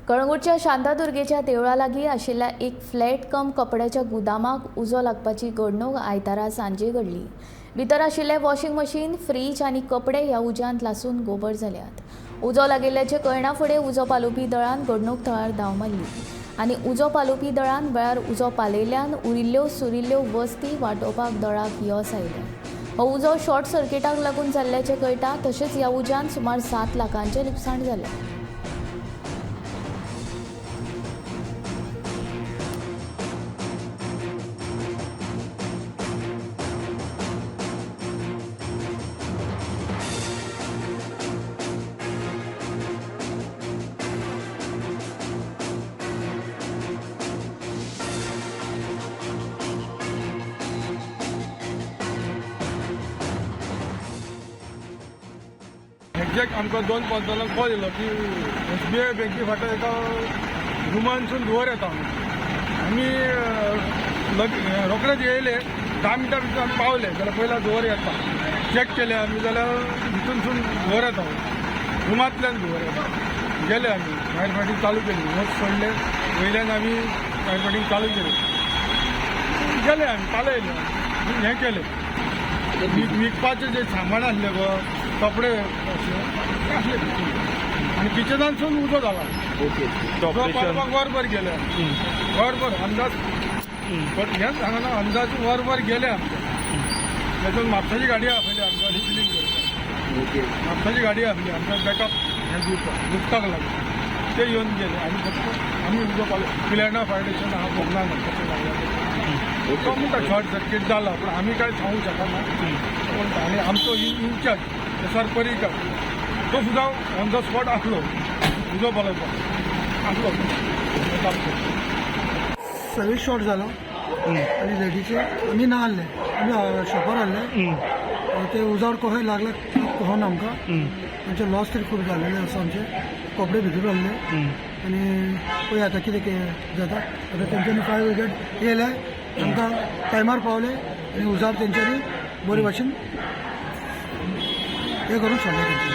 कळंगूटच्या शांतादुर्गेच्या देवळा लागीं आशिल्ल्या एक फ्लॅट कम कपड्याच्या गुदामाक उजो लागपाची घडणूक आयतारा सांजे घडली. भितर आशिल्ले वॉशिंग मशीन, फ्रीज आनी कपडे ह्या उज्यांत लासून गोबर जाल्यात. उजो लागिल्ल्याचें कळना फुडें उजो पालोवपी दळान घडणूक थळार धांव मारली आनी उजो पालोवपी दळान वेळार उजो पालयल्ल्यान उरिल्ल्यो सुरिल्ल्यो वस्ती वाटोवपाक दळाक येस आयलें. हो उजो शॉर्ट सर्किटाक लागून जाल्ल्याचें कळटा. तशेंच ह्या उज्यान सुमार 7 लाखांचें लुकसाण जालें. एक्झॅक्ट आमकां 2:15 कॉल येयलो की एसबीआय बँके फाटल्यान एका रुमानसून धुंवर येता म्हणून. आमी रोखडेच येयले. 10 मिनटां भितर आमी पावले जाल्यार पयला धुंवर येता. चॅक केले आमी जाल्यार भितूनसून धुंवर येता, रुमांतल्यान धुंवर येता. गेले आमी, फायर फायटींग चालू केली. वत सोडले, वयल्यान आमी फायर फायटींग चालू केली. गेले आमी, पालयले, हें केलें. विकपाचें जें सामान आसलें पळय, कपडे अशे ते आसले भितून आनी किचनानसून उजो जाला. ओके. उजो पालोवपाक वरभर गेले, वरभर अंदाज, पण हेंच सांगना, अंदाज वरभर गेले आमचे. तातूंत म्हापशाची गाडी आपयली आमकां रिफिलींग करपाक. म्हापशाची गाडी आपली आमकां बॅकअप हें दिवपाक उदकाक लागून. ते येवन गेले आनी फक्त आमी उजो पालो. पिलेर्ना फायर स्टेशन आहा, बोगना तशें लागलें. तो म्हणटा शॉर्ट सर्कीट जाला, पूण आमी कांय सांगूंक शकना. तो म्हणटा आनी आमचो इन्चार्ज एस आर पर्रीकर तो सुद्दां ऑन the spot आसलो, उजो पालोवपाक आसलो. सर्वीस शॉर्ट जालो आनी लेडीचे आमी ना आहले, आमी शॉपार आहले. ते उजाड कशें लागले कळना आमकां. आमचे लॉस तरी खूब जालेले आसा. आमचे कपडे भितर आहले आनी पळय आतां कितें कितें जाता. आतां तेंच्यांनी फायर ब्रिगेड येयले, आमकां टायमार पावले आनी उजाड तेंच्यांनी बरे भाशेन हें करून सोडलें तेंच्यांनी.